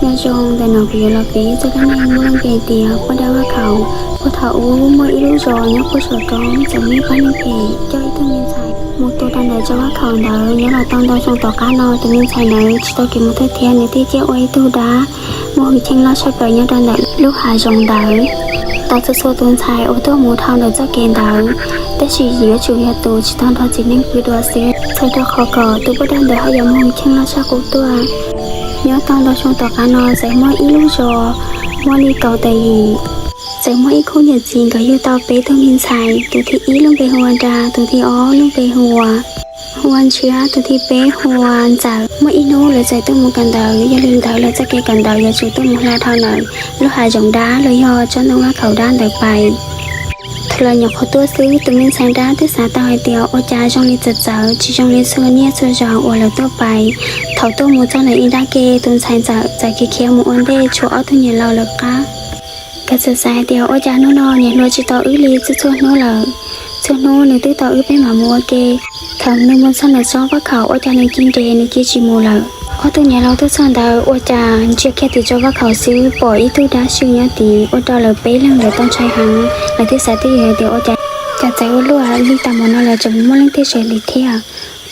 Nyob zoo, ntawm no kuv yuav los piav txoj dab neeg muaj lub npe tias poj dab vaj khaum. Puag thaum ub muaj ib lub zos nyob puag saum roob, txawm muaj ib pab neeg phem coj ib tug me ntxhais mus tua rau ntawm tsob vaj khaum ntawd. Nyob los tau ntau xyoo tom qab no, tus me ntxhais ntawd tsis tau kev mus thawj thiab, nws thiaj ciaj ua ib tug dab muaj hwj chim loj tshaj plaws nyob rau ntawm lub hav zoov ntawd. Tau txhua txhua tus ntxhais uas tuaj mus dhau ntawm txoj kev ntawd, tab sis yuav tsum yog tus tsis tau nrog txiv neej pw dua xwb, txhawm rau qhov kom tus poj dab ntawd haj yam muaj hwj chim loj tshaj qub tuaj. Nyob tau ntau xyoo tom qab no, txawm muaj ib lub zos muaj li kaum tawm yim, txawm muaj ib khub niam txiv, nkawd yug tau peb tug me ntxhais. Tus thib ib lub npe hu ua Nra, tus thib ob lub npe hu ua, hu ua Ntshiab, tus thib peb hu ua Ntxawm. Muaj ib hnub lawv txawm tuaj mus kawm ntawv, yog li ntawd lawv txoj kev kawm ntawv yuav tsum tuaj mus hla dhau ntawm lub hav zoov dab los yog tsob ntoo vaj khaum dab ntawd pais. Thaum lawv nyuam qhuav tuaj xwb, tus me ntxhais nrab twb xav tau hais tias ua cas zoo li txawv txawv, tsis zoo li txhua niaj txhua zaus uas lawv tuaj pais. Thaum tuaj mus txog ntawm ib nrab ke, tus ntxhais Ntxawm txawm khiav khiav mus ua ntej tshuav ob tug niam laus lawv qab. Nkawd txawm xav hais tias ua cas hnub no niam hluas tsis tau wb li txhua txhua hnub lawm, txhua hnub nws twb tau wb peb mam mus ua ke. Thaum nws mus txog ntawm tsob vaj khaum ua cas nws cia nres, nws cia tsis mus lawm. Ob tug niam laus tuaj txog ntawd ua cas ntsia kiag tim tsob vaj khaum xwb pom ib tug dab sij nyob tid, ua rau lawv peb leeg lawv tau ntshai heev. Lawv thiaj xav twj ywm hais tias ua cas, cas txawv ua luaj li, tas mos no lawv tseem muaj leej twg sawv ntxov thiab,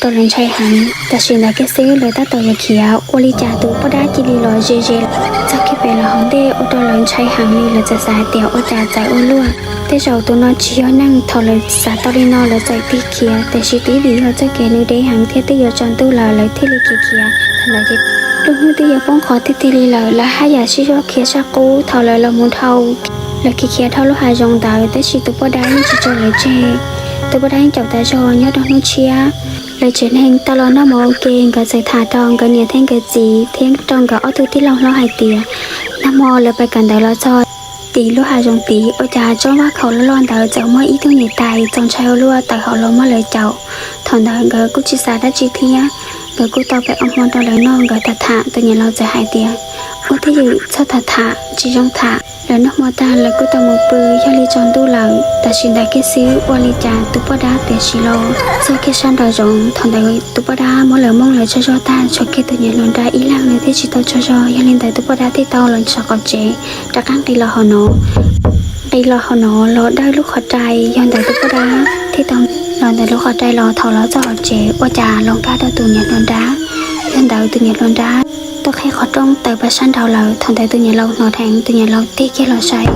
rau lawv ntshai heev. Tam sim ntawd kiag xwb lawv tab tom yuav khiav, ua li cas tus poj dab cia li los ze ze txog kiag pem lawv hauv ntej, ua rau lawv ntshai heev li. Lawv txawm xav hais tias ua cas txawv ua luaj, tej zaum tus no tsis yog neeg. Thaum lawv xav tau li no lawv txawm tig khiav, tiam sis twb vim yog txoj kev nws deb heev thiab twb yuav tsaus ntuj lawm, lawv thiaj li khiav khiav. Thaum ntawd ces lub hnub twb yuav poob qho tiag tiag li lawm, lawv haj yam sib zog khiav saj qub. Thaum lawv los mus dhau, lawv khiav khiav dhau lub hav zoov ntawd, tab sis tus poj dab yeej tsis tso lawv tseg. Tus poj dab yeej caum tas zog. Nyob rau hnub tshiab, lawv tsev neeg tau los noj mov ua ke, nkawd txawm tham rau nkawd niam thiab nkawd txiv thiab rau nkawd ob tug tij laug hlob hais tias, nag hmo lawv pais kawm ntawv los txog tim lub hav zoov tid, ua cas tsob vaj khaum loj loj ntawd txawm muaj ib tug niam tais txaus ntshai ua luaj tawm hauv los muab lawv caum. Thaum ntawd nkawd kuj tsis xav dab tsi thiab, nkawd kuj tau pem ua hmo rau lawv noj. Nkawd tham tham, tus niam laus txawm hais tias, ua twj ywm, txhob tham tham, tsis zoo tham. Lawv noj hmo tag lawv kuj tau mus pw, yog li tsaus ntuj lawm. Tam sim ntawd kiag xwb ua li cas tus poj dab tiam sis los txog kiag sab nraum zoov. Thaum ntawd tus poj dab muab lawv moob lawv tsaug zog tag, tshuav kiag tus niam hluas nrab ib leeg, nws thiaj tsis tau tsaug zog. Yog li ntawd tus poj dab thiaj tau los tshawb qaum tsev, rov qab nqis los hauv no, nqis los hauv no los dawj lub qhov rai. Yog ntawd tus poj dab thiaj tau los ntawm lub qhov rai los. Thaum los txog hauv tsev ua cas los nkag rau tus niam hluas nrab. Yog ntawd tus niam hluas nrab tau qhib qhov rooj tawm pas sab nraud lawm. Thaum ntawd tus niam laus hnov dheev, tus niam laus tig kiag los saib,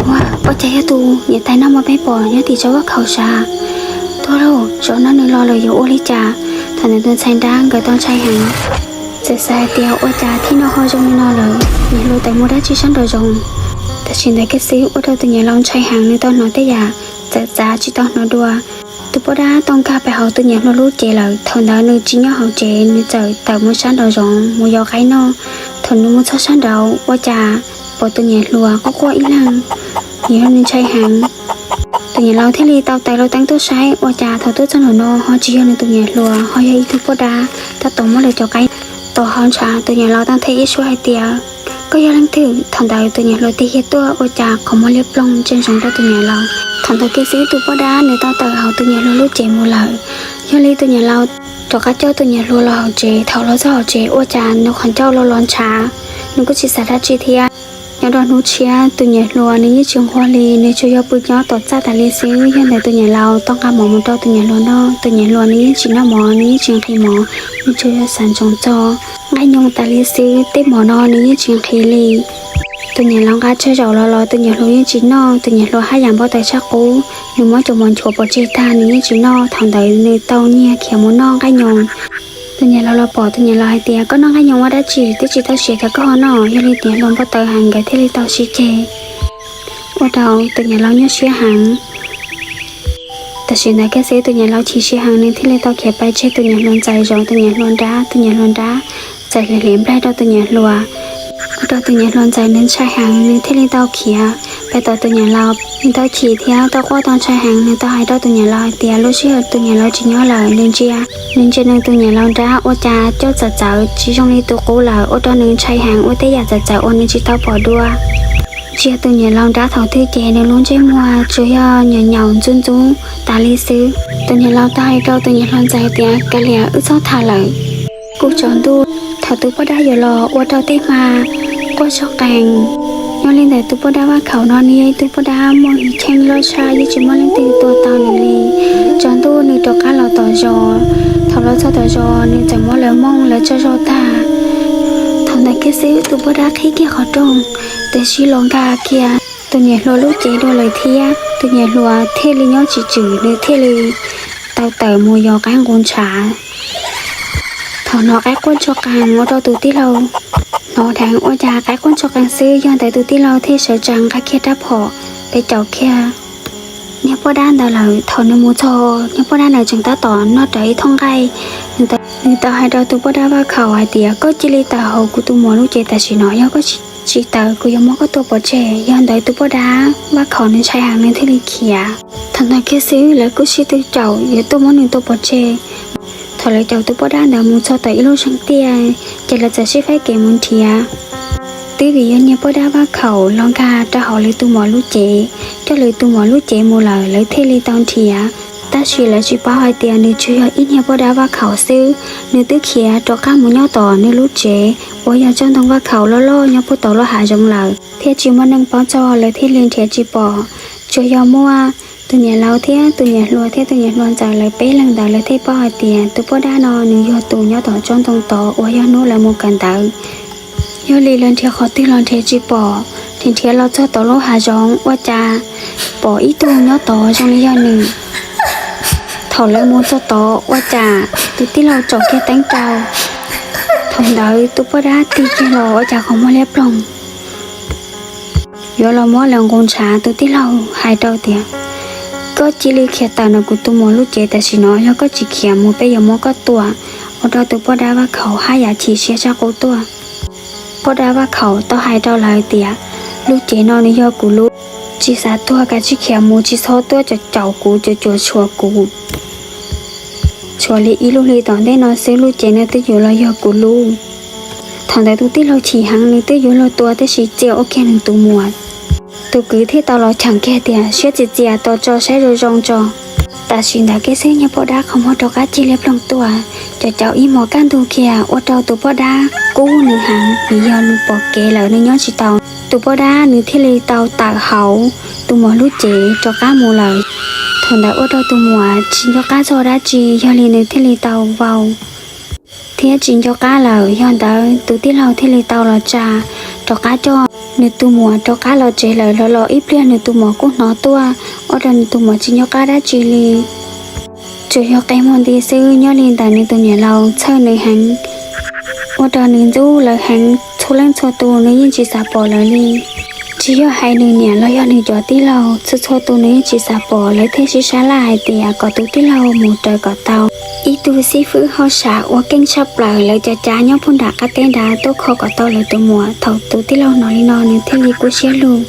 ua, ua cas yog tus niam tais no mas peb pom nyob tim tsob vaj khaum sav tuag lauj, zaum no nws los lawm yuav ua li cas? Thaum ntawd tus ntxhais nrab nkawd tau ntshai heev, txawm xav hais tias ua cas thiaj noj ho zoo li no lawm, niam hluas tawm mus dab tsi sab nraum zoov. Tam sim ntawd kiag xwb ua rau tus niam laus ntshai heev, nws tau hnov tej yam txawv txav tsis tau hnov dua. Tus poj dab tau nkag pais hauv tus niam hluas lub cev lawm. Thaum ntawd nws tsis nyob hauv tsev, nws txawm tawm mus sab nraum zoov mus yos qaib noj. Thaum nws mus txog sab nraud ua cas pom tus niam hluas quaj quaj ib leeg, yog nws ntshai heev. Tus niam laus thiaj li tau taws lauj teeb tuaj saib, ua cas thaum tuaj txog nraum no ho tsis yog nws tus niam hluas, ho yog ib tug poj dab tab tom muab lawv cov qaib tom hauv ntshav. Tus niam laus tau nthe ib suab hais tias, koj yog leej twg? Thaum ntawd tus niam hluas tig kiag tuaj ua cas qhov muag liab ploog ntsia ntsoov rau tus niam laus. Thaum ntawd kiag xwb tus poj dab nws tau tawm hauv tus niam hluas lub cev mus lawm. Yog li tus niam laus rov qab coj tus niam hluas los hauv tsev. Thaum los txog hauv tsev ua cas nws qhov ncauj lo lo ntshav, nws kuj tsis xav dab tsi thiab. Nyob rau hnub tshiab tus niam hluas nws yeej tsis nquag li, nws tsuas yog pw nyob tom txaj tas li xwb. Yog ntawd tus niam laus tau nqa mov mus rau tus niam hluas noj, tus niam hluas nws yeej tsis noj mov, nws yeej tsis nqhis mov, nws tsuas yog xav ntsoov txog nqaij nyoos tas li xwb. Tej mov no nws yeej tsis nqhis li. Tus niam laus nqa tsawg zaus los los tus niam hluas yeej tsis noj, tus niam hluas haj yam npau taws tshaj qub. Nws muab cov mov nchuav pov tseg tag nws yeej tsis noj. Thaum ntawd nws tau nyiag khiav mus noj nqaij nyoos. Tus niam laus los pom, tus niam laus hais tias, koj noj nqaij nyoos ua dab tsi? Twb tsis tau siav cas koj ho noj? Yog li tus niam hluas npau taws heev, nkawd thiaj li tau sib ceg, ua rau tus niam laus nyuaj siab heev. Tam sim ntawd kiag xwb tus niam laus chim siab heev, nws thiaj li tau khiav pais tseg tus niam hluas ntxawm zov tus niam hluas nrab. Tus niam hluas nrab txawm hliv hliv nplaig rau tus niam hluas, ua rau tus niam hluas ntxawm nws ntshai heev, nws thiaj li tau khiav pais tom tus niam laus. Nws tau chim thiab tau quaj tau ntshai heev, nws tau hais rau tus niam laus hais tias lub sij hawm tus niam laus tsis nyob lawm, nws ntsia, nws ntsia nws tus niam laus nrab ua cas coj txawv txawv tsis zoo li tus qub lawm, ua rau nws ntshai heev, ua tej yam txawv txawv uas nws tsis tau pom dua. Ntsia tus niam laus nrab thaum twg ces nws lub ntsej muag tsuas yog nyaum nyaum ntxub ntxub tas li xwb. Tus niam laus tau hais rau tus niam hluas ntxawm tias, kav liam, wb txhob tham lawm, kuv tsaus ntuj. Thaum tus poj dab yuav los ua rau tej hma Quaj tso qees. Nyob li ntawm tus poj dab vaj khaum no nws yog ib tug poj dab muaj hwj chim loj tshaj, yeej tsis muaj leej twg tua tau nws li. Tsaus ntuj nws rov qab los tom zos. Thaum los txog tom zos nws txawm muab lawv mooj lawv tsaug zog tag. Thaum ntawd kiag xwb tus poj dab qhib kiag qhov rooj, tab sis los nkag kiag tus niam hluas lub cev dua lawm thiab. Tus niam hluas thiaj li nyob tsis tswm, nws thiaj li tau tawm mus yos qaib nqus ntshav. Thaum hnov qaib quaj tso qees ua rau tus tij laug hnov dheev, ua cas qaib quaj tso qees xwb. Yog ntawd tus tij laug thiaj sawv tsees nqa kiag rab phom pes caum kiag niag poj dab ntawd lawm. Thaum nws mus txog, niag poj dab ntawd tseem tab tom noj rawv ib thooj nqaij. Nws tau hais rau tus poj dab vaj khaum hais tias, koj cia li tawm hauv kuv tus muam lub cev tam sim no, yog koj tsis tawm kuv yuav muab koj tua pov tseg. Yog ntawd tus poj dab vaj khaum nws ntshai heev nws thiaj li khiav. Thaum ntawd kiag xwb lawv kuj sib tw caum yuav tuaj muab nws tua pov tseg. Thaum lawv caum tus poj dab ntawd mus txog tom ib lub zeeg tiaj, ces lawv txawm sib faib kev mus nrhiav. Twb vim yog niag poj dab vaj khaum los nkag rau hauv lawv tus muam lub cev, coj lawv tus muam lub cev mus lawm lawv thiaj li tau nrhiav. Tab sis lawv tsis paub hais tias nws tsuas yog ib niag poj dab vaj khaum xwb. Nws twb khiav rov qab mus nyob tom nws lub tsev uas yog tsob ntoo vaj khaum loj loj nyob puag tom lub hav zoov lawm, thiab tsis muaj neeg paub txog, lawv thiaj li nrhiav tsis pom. Tsuas yog muaj tus niam laus thiab tus niam hluas thiab tus niam hluas ntxawm lawv peb leeg ntawd lawv thiaj paub hais tias tus poj dab no nws yog tus nyob tom tsob ntoo tod uas yog hnub lawv mus kawm ntawv. Yog li lawv nrhiav qhov twg los nrhiav tsis pom, nrhiav nrhiav los txog tom lub hav zoov ua cas pom ib tug nyob tod zoo li yog nws. Thaum lawv mus txog tod ua cas tus tij laug tsom kiag teeb rau. Thaum ntawd tus poj dab tig kiag los ua cas qhov muag liab ploog yuav los muab lawv nqus ntshav. Tus tij laug hais rau tias, koj cia li khiav tawm ntawm kuv tus muam lub cev tam sim no, yog koj tsis khiav mus peb yuav muab koj tua. Ua rau tus poj dab vaj khaum haj yam chim siab tshaj qub tuaj. Poj dab vaj khaum tau hais rau lawv tias, lub cev no nws yog kuv lub, tsis xav tuag kav tsij khiav mus, tsis txhob tuaj caum kuv, cuam cuam tshuam kuv. Tshuav li ib lub hli tom ntej no xwb lub cev no twb yuav los yog kuv lub. Thaum ntawd tus tij laug chim heev nws twb yuav luag tua tab sis txia ua kiag nws tus muam. Tus kwv thiaj tau los cheem kiag tias, siab txias txias tos tso, saib zoo zoo tso. Tam sim ntawd kiag xwb niag poj dab qhov muag rov qab cia li ploog tuaj, caum caum ib hmos kaj ntug kiag ua rau tus poj dab kub nws heev vim yog nws pom kev lawm nws nyob tsis tau. Tus poj dab nws thiaj li tau tawm hauv tus muam lub cev rov qab mus lawm. Thaum ntawd ua rau tus muam tsis nco qab txog dab tsi, yog li nws thiaj li tau vau thiab tsis nco qab lawm. Yog ntawd tus tij laug thiaj li tau los tsa rov qab coj nws tus muam rov qab los tsev lawm. Los los ib pliag nws tus muam kuj hnov tuaj, ua rau nws tus muam tsis nco qab dab tsi li, tsuas yog qe muag nti xwb. Nyob li ntawd nws tus niam laus txhawj nws heev, ua rau nws ntxub lawv heev, txhua leej txhua tus nws yeej tsis xav pom lawv li. Tsis yog hais nws niam los yog nws cov tij laug, txhua txhua tus nws yeej tsis xav pom, lawv thiaj sib sab laj hais tias kom tus tij laug mus raws kom tau ib tug xib fwb hauj sam uas keej tshaj plaws lawv cov cav nyob puag nram qab teb nrad tuaj kho kom tau lawv tus muam. Thaum tus tij laug hnov li no nws thiaj li kub siab lug.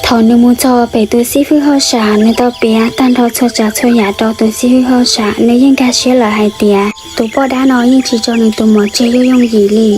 Thaum nws mus txog pem tus xib fwb hauj sam, nws tau piav tag nrho txhua tsav txhua yam rau tus xib fwb hauj sam, nws yeej nkag siab lawm hais tias tus poj dab no yeej tsis tso nws tus muam tseg yooj yooj yim li.